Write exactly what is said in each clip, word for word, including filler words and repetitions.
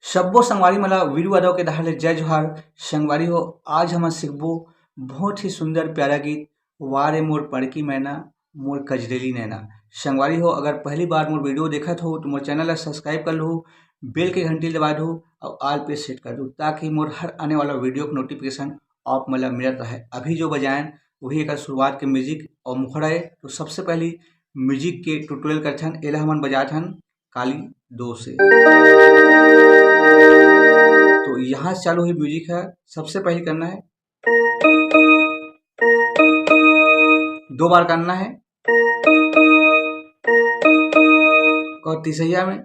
सब्बो संगवारी मन ला वीरू यादव के डहार ले जय जोहार। संगवारी हो, आज हमन सीखबो बहुत ही सुंदर प्यारा गीत, "वा रे मोर पड़की मैना, मोर कजरेली नैना।" संगवारी हो, अगर पहली बार मोर वीडियो देखत हो तो मोर चैनल ला सब्सक्राइब कर लहू, बेल के घंटी दबा दहू और ऑल पे सेट कर दहू, ताकि मोर हर आने वाला वीडियो के नोटिफिकेशन आप मन ला मिलत रहे। अभी जो बजायन वही एकर शुरुआत के म्यूजिक और मुखड़ा है। तो सबसे पहली म्यूजिक के ट्यूटोरियल करथन, एला हमन बजाथन काली दो से। तो यहाँ से चालू हुई म्यूजिक है, सबसे पहले करना है दो बार करना है और तीसैया में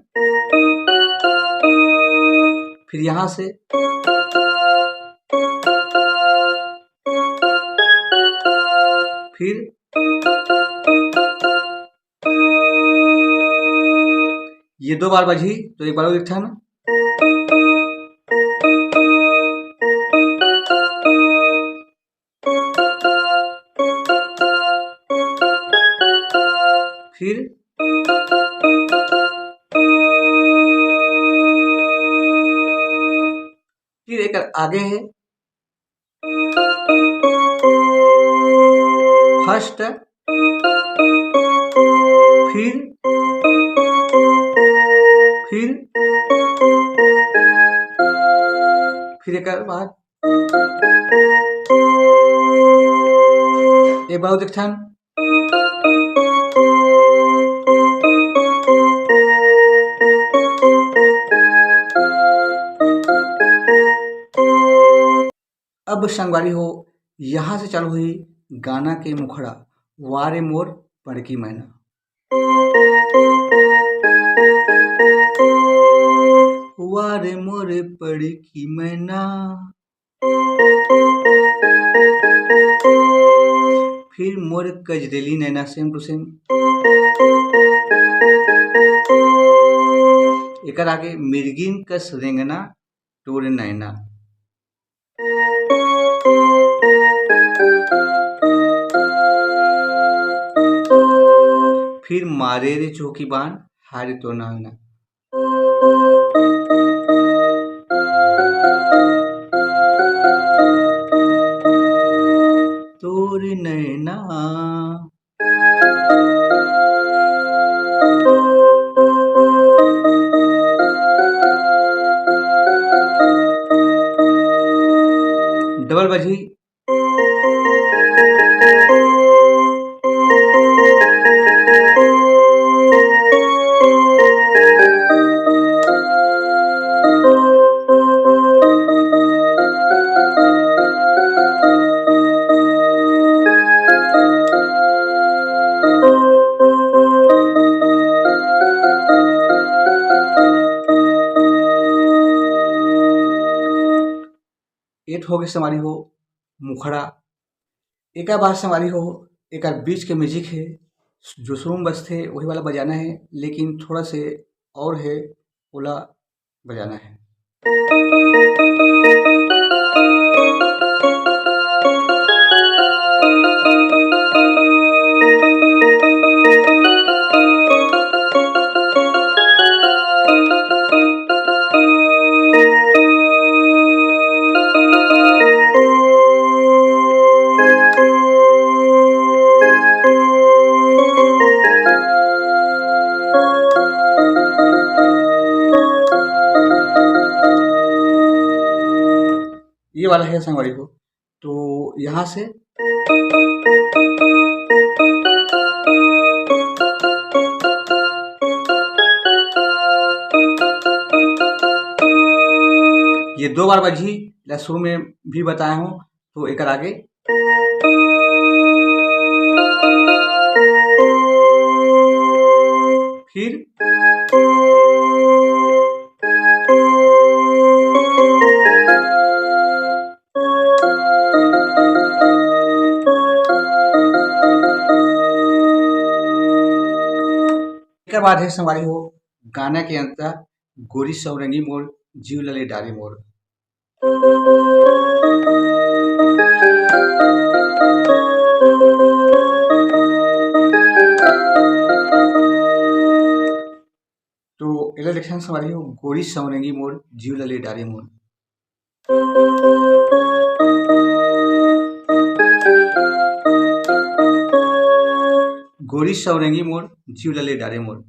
फिर यहाँ से फिर ये दो बार बजही, तो एक बार और एक ठन। फिर फिर एक आगे है फर्स्ट, फिर फिर फिर एक बाद एक बार देखथन। अब संगवारी हो, यहाँ से चालू हुई गाना के मुखड़ा, "वा रे मोर पड़की मैना।" वा रे मोर पड़की मैना, फिर मोर कजरेली नैना, same to same। एकर आगे मिर्गिन कस रेंगना तोर नैना। फिर मारे रे चौकी बान हारे तो नांगना। तोर नैना। डबल बजी। एट हो गए संगवारी हो मुखड़ा। एकर बाद संगवारी हो, एकर बीच के म्यूजिक है, जो शुरू में बजथे वही वाला बजाना है, लेकिन थोड़ा से और है, ओला बजाना है। ये वाला है संगवारी हो। तो यहाँ से ये दो बार बजी, या शुरू में भी बताया हूँ, तो एकर आगे फिर एकर बाद है संगवारी हो गाना के अंतरा गोरी सौरंगी मोर जीव ल ले डारे मोर। तो एला देखिए संगवारी हो, गोरी सवरेंगी मोर, जीव ल ले डारे मोर। गोरी सवरेंगी मोर, जीव ल ले डारे मोर।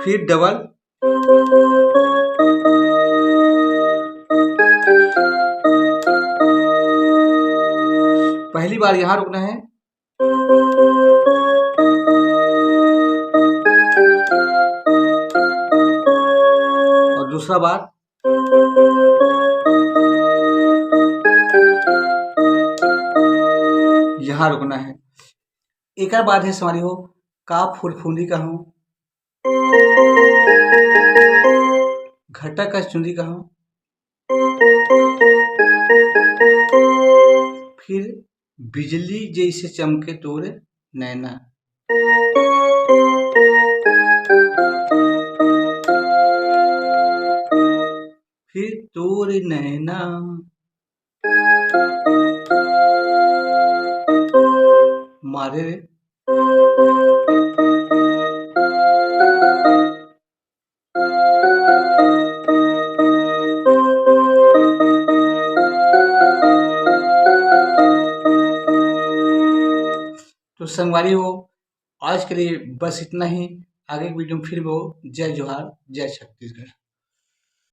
फिर डबल। पहली बार यहाँ रुकना है और दूसरा बार यहाँ रुकना है। एकर बाद है संगवारी हो, का फुरफुरी कहूँ, घटा कस चुंदी कहूँ, फिर बिजली जैसे चमके तोर नैना। फिर तोर नैना मारे रे। तो संगवारी हो, आज के लिए बस इतना ही। आगे की वीडियो में फिर मिलबो। जय जोहार, जय छत्तीसगढ़।